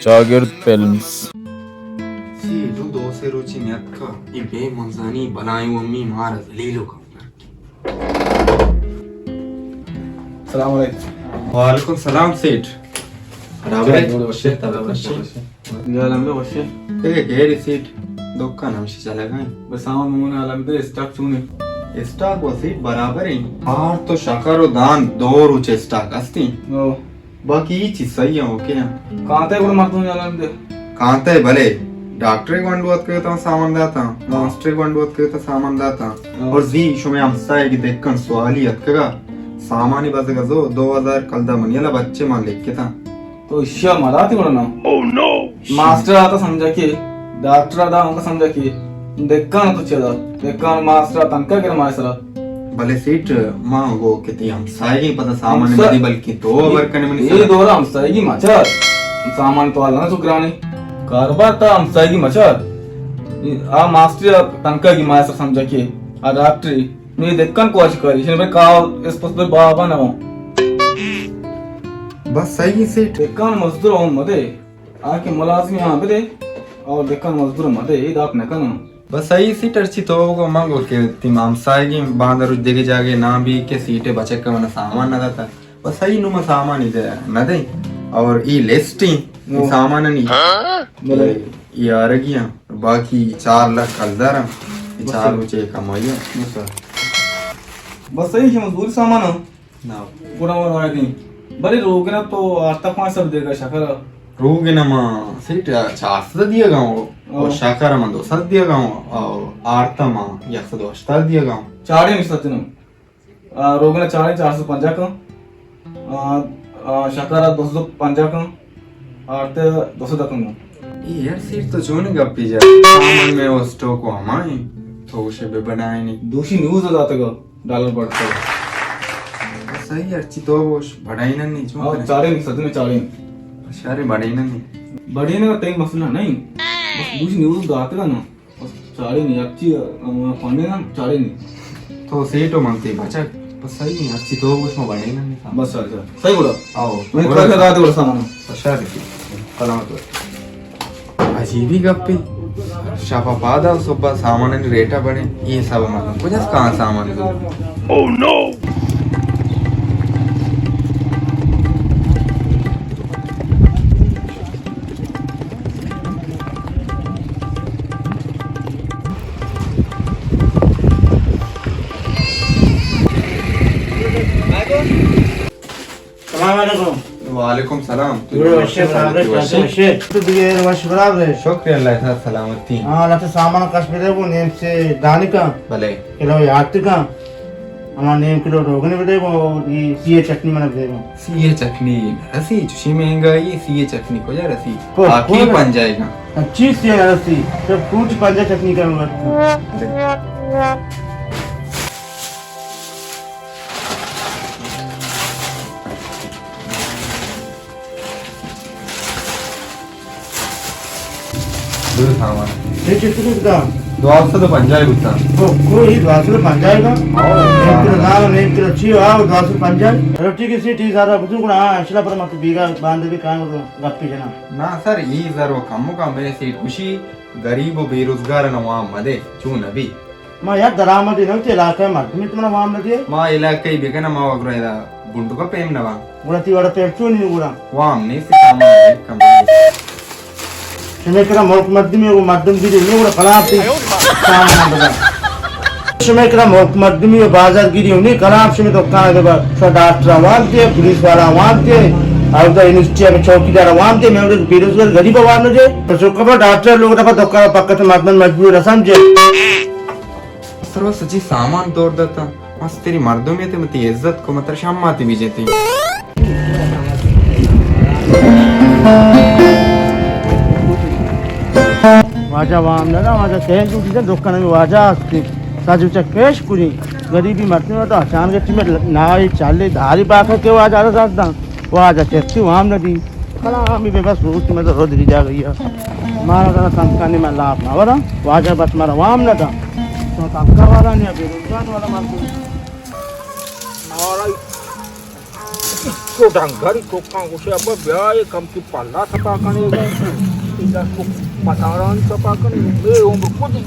چاگرد فلمز۔ سی جو دو سے روچی نیتکا، اے بے منزانی بلائیں امی مار ذلیل و کم۔ السلام علیکم۔ وعلیکم السلام سیٹھ۔ برابر ہے؟ جوڑ وشے، تبا وشے۔ جوڑ وشے۔ دیکھے کہ ریسیٹ دکان ہمشی چلے گئے۔ بس سامان مونا عالم دے، اسٹاک چونے؟ اسٹاک وسیٹ برابر ہیں۔ آرت و شکر و دان دو روچ اسٹاک ہستی۔ او۔ باقی یہ چیز صحیح ہے، اوکے ہیں۔ کانتے گڑ مردم جنان دے۔ کانتے بلے، ڈاکٹر گونڈو اتکے تا سامان داتا، ہاں۔ ماسٹر گونڈو اتکے تا سامان داتا۔ ہاں۔ اور زی شمے ہمسائے کی دکن سوالی اتکگا، سامانی بزگا زو دو ہزار کلدہ منی الا بچے مان لکھتا۔ تو اشیا مداتی گڑا نا۔ ماسٹر آتا سمجھا کہ، ڈاکٹر آتا ہم سمجھا کہ، دکان تو چدا، دکان ماسٹر تنکا گر مارے سرا۔ بلے سیٹ، ما گو کہ تی ہمسائگی پدا سامانی ہمسا-، مدی بلکہ تو اے، ورکنے منی اے سرا۔ دورا ہمسائگی مچار، سامان تو آلنا سکرانے۔ کاروبار تا ہمسائگی مچار۔ آ ماسٹر تنکا گی مارے سرا سمجھا کہ، آ ڈاکٹری۔ نی دکان کوچ کاری، شنو بے کاو اس پس بے بابا نہ ہوں۔ بس صحیح سیٹ۔ دکان مزدور ہوں مدے، آ کہ ملازمی ہاں بدے، اور دکان مزدور مدے، اے داپ نہ کنوں۔ بس صحیح سیٹ، ہرچی تو گو من گو کہ تی ہمسائگی باندر روچ دیگے جاگے نام بھی کہ سیٹے بچک من سامان نہ داتا۔ بس صحیح نو من سامان ہی دے نہ دے۔ اور ای لسٹ ہی، ای او۔ سامان نہیں۔ بلے۔ ای آرگی ہیں۔ باقی چار لکھ کلدار ہیں۔ یہ بس چار سر۔ روچے کمائی ہیں۔ بس سر۔ بس صحیح کہ مزدوری سامان ہیں۔ نا۔ گڑا وہ آئے دیں۔ بلے روگنا تو آرتا پانچ سو دے گا شکر۔ روگنا ما سیٹ چار سو دیا گا ہوں۔ او۔ اور شکر من دو سو دیا گا ہوں۔ اور آرتا ما یک سو دو ہشتاد دیا گا ہوں۔ چاڑے نہیں سچنو۔ آ، روگن ءَ چاریں چار سد پنجاہ کن۔ آ، آ، شکر ءَ دو سد پنجاہ کن۔ آرت ءَ دو سد کن۔ اے یار سیٹ تو چونیں گپے جا؟ سامان میں او سٹاک و ہمائیں۔ تو گوشے بہ بنائینی۔ دوشی نیوز داتگ ڈالر بڑھتگ۔ صحیح، ہرچی تو گوش بڑھائینن نہیں چون ہاں، کریں؟ چاریں نہیں، سچ میں چاریں۔ شارے بڑھائینن نہیں۔ بڑھائینن کا ٹائم مسئلہ نہیں۔ بس دوشی نیوز داتگ نا۔ بس چاڑے نہیں، ہرچی ہم پانے نا، چاڑے نہیں۔ تو سیٹھ و من تے بچک، بس صحیح نہیں، ہرچی تو گوش ما بڑے نا نہیں۔ بس اچھا، صحیح بولا۔ آؤ۔ میں کل کا دے بولا سامان۔ بس شاید کی۔ سلامت ہو۔ عجیبی گپی۔ شاپا پادا صبح سامان ریٹا بڑے، یہ سب مطلب کجا کہاں سامان دو؟ Oh no! سلام علیکم۔ وعلیکم سلام۔ تو جوڑ وشے، سلام علیکم، وشے۔ وشے۔ تو دیگہ وش برابر ہے۔ شکر اللہ تعالی سلامتی۔ ہاں، لہتے سامان کش بدے گو نیم سے دانی کا۔ بلے۔ کلو یاد کا۔ ہما نیم کلو روگن بدے گو، یہ سی اے چٹنی من بدے گو۔ سی اے چٹنی نہ رسی، چوشی مہنگائی، سی اے چٹنی کجا رسی؟ کو-، آ کی کون؟ پنجائی کا؟ چی سی اے نہ رسی؟ تو کوٹ پنجا چٹنی کا مت۔ دو سامان۔ یہ چتنے بتا؟ دو سد و پنجاہ بوتا۔ او، کو یہ دو سد و پنجاہ کا؟ ہاں۔ نیم کلو دال، نیم کلو چی، آ، دو سد و پنجاہ۔ چلو ٹھیک ہے، سی ٹی زیادہ بتوں گڑا، ہاں، اشلا پر مت بیگا باندھ بھی کائیں گڑا گپی جنا۔ نا سر، یہ زر و کم کا میں سیٹ خوشی، غریب و بے روزگار نوام مدے، چون نبی۔ ما یک درآمدے نہ، وتی علاقہ ءِ مردم تو منا وام نہ دیئے۔ ما علاقہ ءِ بکن، ما وگرا ادا بنڈکا پیم نہ وان۔ گڑا تی وڑا پیم چون نی گڑا؟ وام نیست، سامان نیست، کم نیست۔ شمے کرا ملک مردمی و مردم گیری نی گڑا کلام تی سامان بدا۔ شمے کرا ملک مردمی و بازار گیری نی کلام شمے دکان دے با۔ شو ڈاکٹر وام تے، پولیس والا وام تے، اور تو یونیورسٹی میں چوکیدار وام تے، میں بے روزگار غریب وام نہ دے۔ تو شو کبا ڈاکٹر لوگ دفعہ دکان پکت مردم مجبور نہ سمجھے۔ سر و سجی سامان دور داتا۔ مستری مردمی تے متی عزت کو متر شاماتی بیجے تی۔ واجہ وام نہ دا، واجہ کہیں تو دیدن دکان میں واجہ ہستی۔ ساجو چک پیش کری۔ غریبی مردمی تو اچانک ٹیم نائی چالے داری باکا کے واجہ را دست دان۔ واجہ چرچی وام نہ دی۔ کلا ہمی بے بس روچ میں تو رد بھی جا گئی ہے۔ مارا ذرا تنکانی میں لاپ نہ ورا۔ واجہ بس مارا وام نہ دا۔ تو تنکا والا نہیں، بے روزگار والا مردم۔ اور تو ڈنگری ٹوکاں گوشے، ابا بیا اے کم کی پلا سپا کنے گو۔ ادا تو پتاران سپا کنے، اے عمر کو دی۔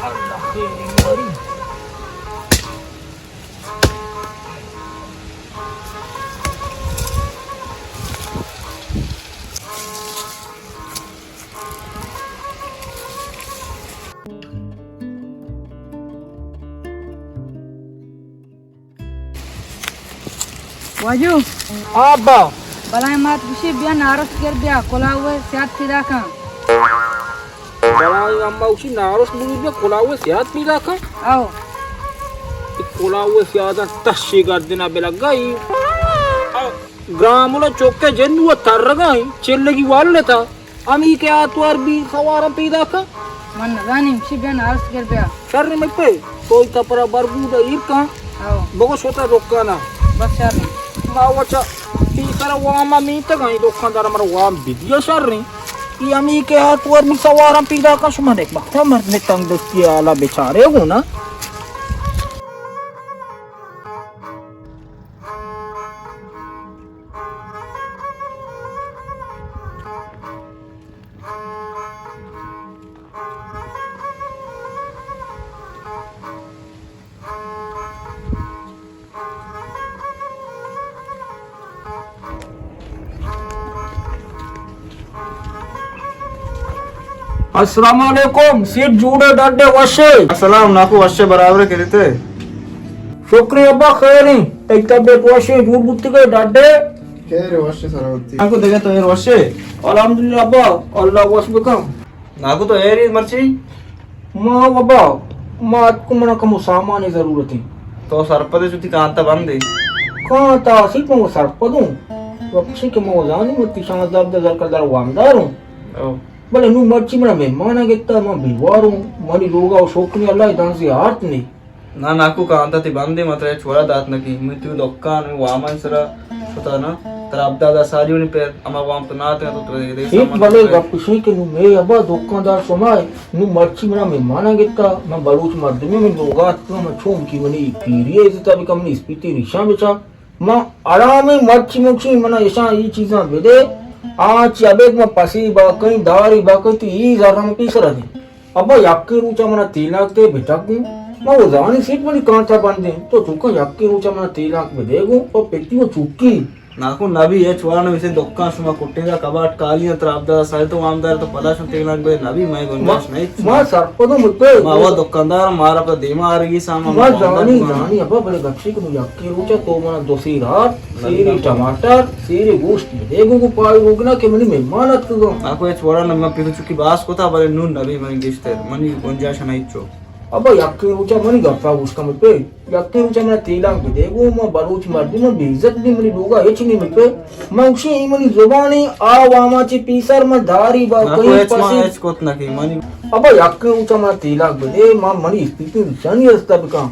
اللہ خیر ماری۔ واجو۔ آ ابا۔ بلائیں مات گوشی بیا نارس گر بیا، کلاوے سیاد پیدا کن۔ بلائیں اما گوشی نارس بلور بیا، کلاوے سیاد پیدا کن۔ او۔ اے کلاوے سیاد تشی گردنا بلگا ای۔ گرامولا چوکے جنو ترگا ای، چلگی والتا۔ امی کہ آتوار بی سوارم پیدا کن۔ من نزانیم، چی بیا نارس گر بیا۔ شر مپے، تو ای کپرا برگودا ایر کن۔ او۔ بگو شتا دکانا۔ بس شر۔ ما وچا پیسرا واما میتگا، ای دکاندار مرا وام بدیا شر۔ ای امی کہ آتوار بی سوارم پیدا کن، شما نیک بختا مرد میں تنگ دستی آلا بیچارے گو نا۔ السلام علیکم، سیٹھ جوڑے ڈاڈے وشے؟ السلام ناکو، وشے برابر کریتے۔ شکری ابا خیریں، تئی طبیعت وشے، جوڑ بوتگے ڈاڈے؟ خیر وشے سلامتی۔ ناکو دگہ تو ایر وشے؟ الحمدللہ ابا، اللہ وش بکن۔ ناکو تو ایری مرچی؟ ما بابا، ما اتکو منا کمو سامان ضرورت ہیں۔ تو سرپدے چوتی کانتا بندے؟ کانتا سیٹ ما سرپدوں۔ وپسی کہ ما زانی متی شانزدہ ہبدہ ہزار کلدار وامداروں۔ او۔ بلے نو مرچی منا مہمانا گتا، ما بیواروں۔ منی لوگا و شوکنی اللہ دانزی آرت نہیں۔ نا ناکو کانتا تی بندے، ما ترا ہچ وڑا دات نہ کیں۔ من تیو دکان، من وامان سرا شتا نا، ترا ہبدہ ہزار ساری ونی پیر، اما وام تو نہ آتے تو ترا دے سیٹ سامان بلے پیر۔ گپ شی کہ نو مے ابا دکاندار شما ہے، نو مرچی منا مہمانا گتا، من بلوچ مردمی، من لوگا اتکا، من چون کی منی پیری عزتا بکا، منی اسپیتی ریشاں بچا، من آرام مرچی مکشی، منا اشاں ای چیزاں بدے، آ چی ابید من پسی باکیں، داری باکیں، تی ای زرم پیسرا دے۔ ابا یکے روچا منا تیلاک دے بٹک گوں۔ ما و زانی سیٹ منی کانتا بندیں۔ تو چوکا یکے روچا منا تیلاک بدے گوں۔ او پتی و چوکی۔ ناکو نبی، ہچ وڑا نبی، سے دکان شما کٹیں دا کباٹ کالی انت، ترا ہبدہ سال تو وامدار تو پدا شما تیلاک بدے نبی، مئے گنجائش ما، نہیں۔ ما سرپدوں متے۔ ما و دکاندار، مارا پہ دیما آرگی سامان ما وامدار زانی، بکن۔ زانی ابا بلے گپشے کہ یک کہ روچا تو منا دو سیر آرت، سیرے ٹماٹر، سیرے گوشت بدے گوں، گوں پائی روگنا کہ منی مہمان اتکگاں۔ ناکو ہچ وڑا نہ، من پیرو چکی باز کتا، بلے نون نبی منی گیشتر، منی گنجائش نہ ہچو۔ ابا یکے روچا منی گپا گوش کن پہ، یکے روچا منا تیلاک بدے گوں، ما بلوچ مردم، من بے عزت بی، منی لوگا ہچ نہیں پہ۔ من گوشی ای منی زبانی آ واما چی پیسر من داری با ناکو کہیں ہچ ما پسی۔ ہچ کت نہ کی منی۔ ابا یکے روچا منا تیلاک بدے، ما منی اسپیتی نشانی رستہ بکن۔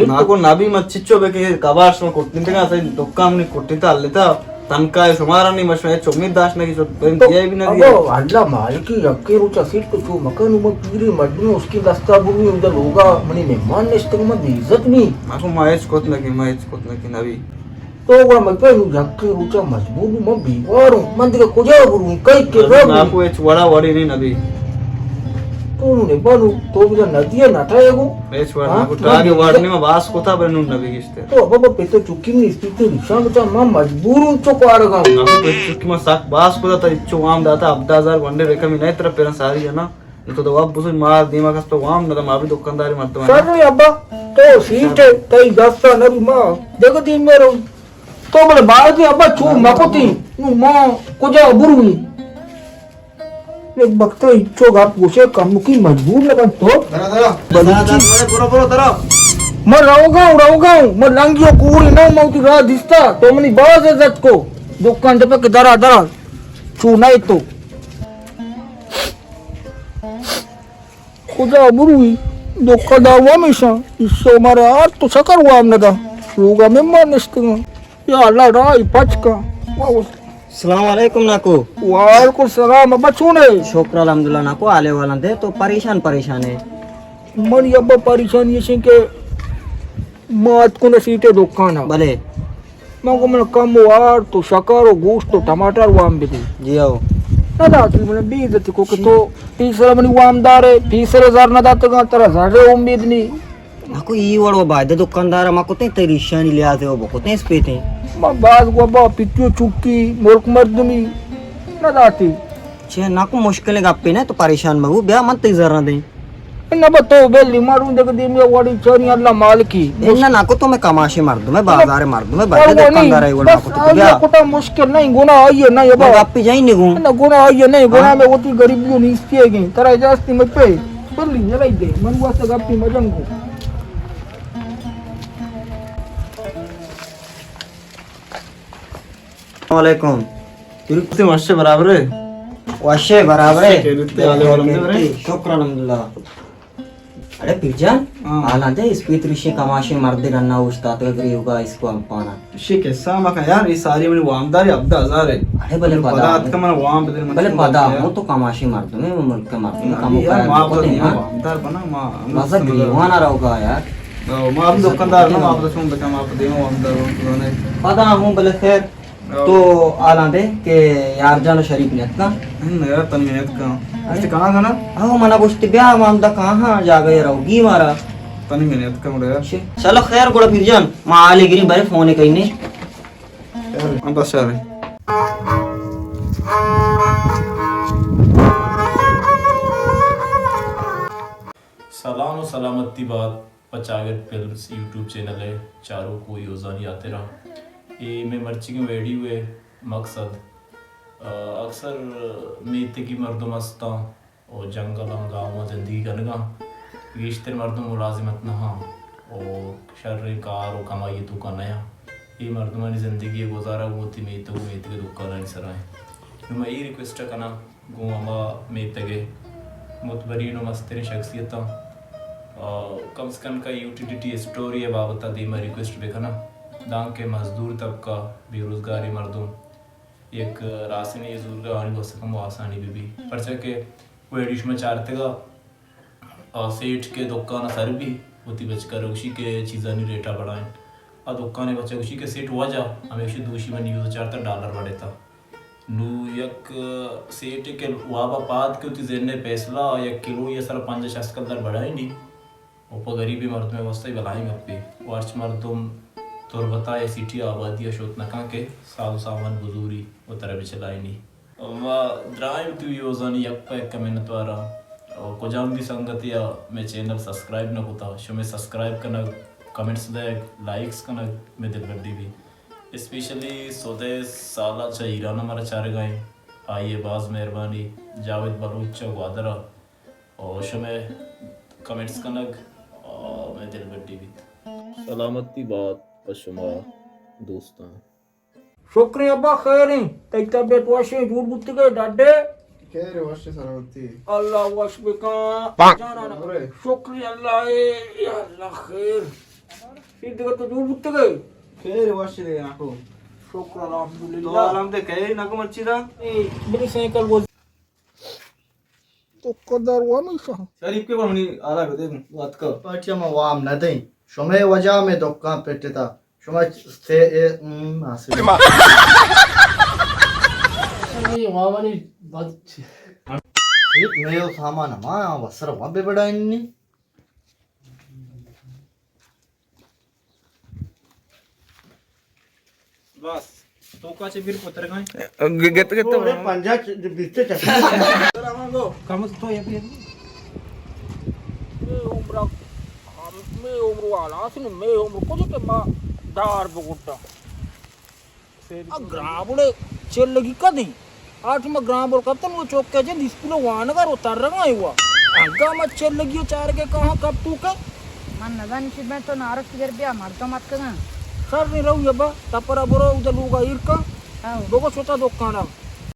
ناکو نبی، من چچو بہ کہ کباٹ شما کٹنتگا، سہی دکان منی کٹنتا ہلتا، تنکا شمارا نہیں، من شما ہچ امید داشت نہ کہ شما بین تو دیا بھی نہ دیا۔ ابا اللہ مالکی، یکے روچا سیٹ تو چو مکن، من پیری مردم اس کی دستا بروی، ادا لوگا منی مہمان نشتگ، من بے عزت نہیں۔ ناکو ما ہچ کت نہ کہ، ما ہچ کت نہ کہ نبی۔ تو گڑا من پہ یکے روچا مجبور بو، من بیواروں، من دیگہ کجا بروں، کئی کرا بروں؟ ناکو ہچ وڑا وڑی نہیں نبی۔ تو نو نبا نو، تو بجا ندیے نٹائے گو۔ ہچ وڑا ہاں؟ ناکو، ٹاگے وڑ نہیں، من باس کتا بلے نون نبی گشتے۔ تو ابا با پتو چکی من اسپیتے نشان بچا، من مجبور ہوں چو کارگا۔ ناکو پتو چکی من سک باس کتا، تا اچو وام داتا، ہبدہ ہزار گونڈے رقمی نہیں، ترا پیرا ساری ہے نا۔ تو تو اب بزن مار دیما کس تو وام نہ، ما بھی دکانداری مردم ہے۔ سر ابا، تو سیٹ ہے، تئی دستا نبی ما، دیکھو دین میں رہوں۔ تو بلے باز ابا چو مکتی، نو ما کجا بروی؟ یک وقت چو گپ گوشے کم کی مجبور نہ بن تو۔ درا، درا۔ بلوچی۔ درا، درا، برو، برو، درا۔ من روگا ہوں، روگا ہوں۔ من لنگی و کوری نہ ہوں، من وتی راہ دیستا۔ تو منی باز عزت کو۔ دکان دے پہ کہ درا، درا۔ چو نہ تو۔ کجا بروی؟ دکاندار وام ایشاں، ایشو مارا ہر تو شکر وام ندا۔ لوگا مہمان نشتگاں۔ یا اللہ راہی پچ کن۔ السلام علیکم ناکو۔ وعلیکم السلام، ابا چون ہے؟ شکر الحمدللہ ناکو، حالے والا دے تو پریشان پریشان ہے۔ منی ابا پریشانی ایشیں کہ ما اتکن سیٹے دکان ءَ۔ بلے۔ من گو من کم و آرت و شکر و گوشت و ٹماٹر وام بدی۔ جی ہو۔ نہ داتی، من بے عزتی کو کہ تو پیسر منی وام دارے، پیسر زر نہ داتگاں، ترا زر امید نی۔ نکو ای وڑ و بایدہ دکاندار ما کتیں تئی ریشانی لحاظ و بکتیں اسپیتیں۔ ما باز گو با پتیو چکی ملک مردمی نہ داتی۔ چے نکو مشکل گپے نہ، تو پریشان مبو، بیا من تئی زر دیں۔ نہ بہ تو بلی ماروں دگہ دیمی وڑی چوری اللہ مالکی۔ اے نہ نکو تو میں کماشی مردم ہے، بازار مردم ہے، بایدہ دکاندار ہے، وڑ نکو تو بیا۔ کتا مشکل نہیں، گناہ آئیے نہیں، ابا۔ گپی جائی نگو۔ نہ گناہ آئیے نہیں، گناہ میں وتی غریبی و نیستی ہے گئی۔ ترا اجازت میں پہ بلی جلائی دے، من واسطہ گپی مجن کو۔ السلام علیکم۔ ترکتے وشے برابر ہے؟ وشے برابر ہے۔ شکر الحمدللہ۔ اڑے پیر جان، ہاں۔ حالاں دے اسپیت ریشیں کماشیں مردے ڈنا اوشتاتگا گریوگا اسکو امپانا۔ اشی قصہ مکن یار، یہ ساری منی وامداری ہبدہ ہزار ہے۔ اڑے بلے پدا پدا اتکا من وام بدل من بلے پدا ہوں تو کماشیں مردمے، ملک مردمے، کم یار، کار ما کو پدا دیما۔ وامدار بنا، ما بازا گریوانا رہوگا یار۔ ما ہم دکاندار نہ، ما پدا چون بکا، ما پدا دیما وامدار بنا۔ پدا ہوں بلے خیر۔ تو حالاں دے کہ یار جان و شریف نیتکاں؟ ہم، یار تنی نیتکاں۔ اشتے کہاں کنا؟ ہاں، منا گوشت بیا، ما ہمدا کہاں جاگہ روگی مارا۔ تنی نیتکاں گڑا یار۔ چلو خیر گڑا پیر جان، ما حالے گریں بارے فون کئینے۔ ہم بس یار۔ سلام و سلامتی بات۔ پہ چاگرد فلمز یوٹیوب چینل ءِ چاروک و یوزانی ہاترا۔ اے مئے مرچیگیں ویڈیو ءِ مقصد، آ، اکثر میتگی مردم استاں و جنگلاں گاؤاں زندگی کنگاں، گیشتر مردم ملازمت نہ آں و شریں کار و کمائی توکا نیاں۔ اے مردمانی زندگی ءِ گزارہ گوں وتی میتگ و میتگ ءِ دکانانی سرا انت۔ نوں من اے ریکویسٹ ءَ کناں گوں ہما میتگ ءِ متبرین و مستریں شخصیتاں، آ، کم سے کم کہ یوٹیلیٹی اسٹوری ءِ بابت ءَ دیما ریکویسٹ بہ کناں، دانکہ مزدور طبقہ، بے روزگاریں مردم یک راسنے زورگا آنی گوسک ہم آسانی بہ بی۔ پرچا کہ ویڈیو شما چارتگا، آ سیٹھ کہ دکان ءَ سر بی، وتی بچک ءَ گوشی کہ چیزانی ریٹ ءَ بڑائیں۔ آ دکان ءِ بچک ءَ گوشی کہ سیٹھ وجہ ہمے گوشی دوشی منی یوز چارتا ڈالر بڑیتا۔ نوں یک سیٹھے کہ واب ءَ پاد کہ وتی ذہن ءِ فیصلہ یک کلو یا سر پنجاہ شست کلدار بڑائینی، و پہ غریبیں مردم ءِ واستہ بلاہیں گپے۔ و ہرچ مردم تربت ءَ یا سٹی ءَ آبادی ءَ شت نہ کن کہ ساز و سامان بزوری و ترا بچلائینی۔ ما درائیں وتی ویوزانی یک پہ یک ءَ منتواراں۔ و کجام بھی سنگتے ءَ مئے چینل سبسکرائب نہ کتا، شمئے سبسکرائب کنگ، کمنٹس دئیگ، لائکس کنگ مئے دلبڈی بی۔ اسپیشلی سدیس سالا چہ ایران ءَ مارا چارگا ایں، آئی ءِ باز مہربانی۔ جاوید بلوچ چہ گوادر ءَ، او شمئے کمنٹس کنگ، آ، مئے دلبڈی بیت۔ سلامتی بات پہ شما دوستاں۔ شکریں ابا، خیریں، تئی طبیعت وشیں، جوڑ بوتگے ڈڈے؟ خیر وش سلامتی۔ اللہ وش بکن۔ جانانا۔ شکری اللہ اے، یا اللہ خیر۔ اے دگہ تو جوڑ بوتگے؟ خیر وش دے ناکو۔ شکر الحمدللہ۔ تو الحمد خیر ناکو مرچی دا؟ اے بڑی سائیکل گوز۔ تو قدر و ہمیشہ۔ شریف کے بڑھنی آلا بدے وات کا۔ پارٹی ما وام نہ دیں۔ شمے وجہ میں دکان پٹتا۔ شما سے اے، ام، حاصل۔ اے وامانی بد چی؟ اے میں سامان ما وسر و بے بڑا انی۔ بس، تو کا چه بیر پتر گائیں؟ گ-، گت، گت۔ تو رے پنجاہ چ-، بیس چ-، کم از تو یہ بھی۔ میں عمر، میں عمر والا، اصل میں عمر کو جو کہ ما دار بگٹا۔ آ گرابڑے چلگی کدی؟ آ ٹیم گرابڑ کپتن، وہ چوک کے جند اسکول وانگا رو ترگا ہوا۔ انگا ما چلگی چارگے کہاں کپ تو کے؟ من نزانی چی بین، تو نارس گر بیا مردم اتکگاں۔ سر نی رو یبا، تپرا برو اود لوگا ایر کا۔ ہاں۔ بگو شتا دکانا۔